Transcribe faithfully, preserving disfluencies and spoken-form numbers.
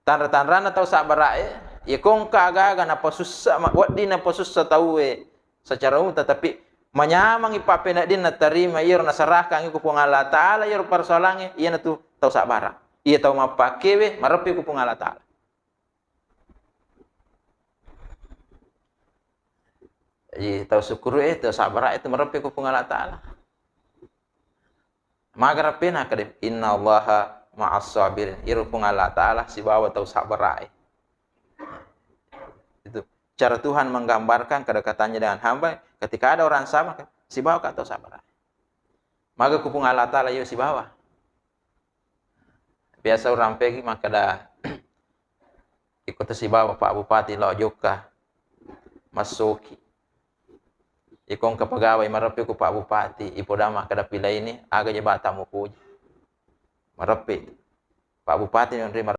Tanra-tanranna tau sabbara'e, iya ko engka aga-aga napasussa, ma-, wedding napasussa tauwe secara umum, tetapi manyameng ipappenedding natarima iyaro nasarahkangngi ku Puang Allah Ta'ala iyaro persoalangnge, iyanatu tau sabbara. Iya tau mappakkewe mareppi ku Puang Allah Ta'ala. Jadi tau sukkuru'e, tau sabbara'e tu mareppi ku Puang Allah Ta'ala. Maga reppena? Kade, "Innallaha ma'as sabirin." Iyaro Puang Allah Ta'ala sibawa tau sabbara'e. Itu cara Tuhan menggambarkan kedekatannya dengan hamba. Ketika ada orang sabar, sibawa ka tau sabbara'e. Maga ku Puang Allah Ta'ala iyo sibawa. Biasa urampegi makkeda, iko to sibawa Pak Bupati lao jokka massoki. Iko engka pegawai mareppi ku Pak Bupati, ipoda makkeda pilaini, aga je bata mupuji. Mareppi. Pak Bupati nonri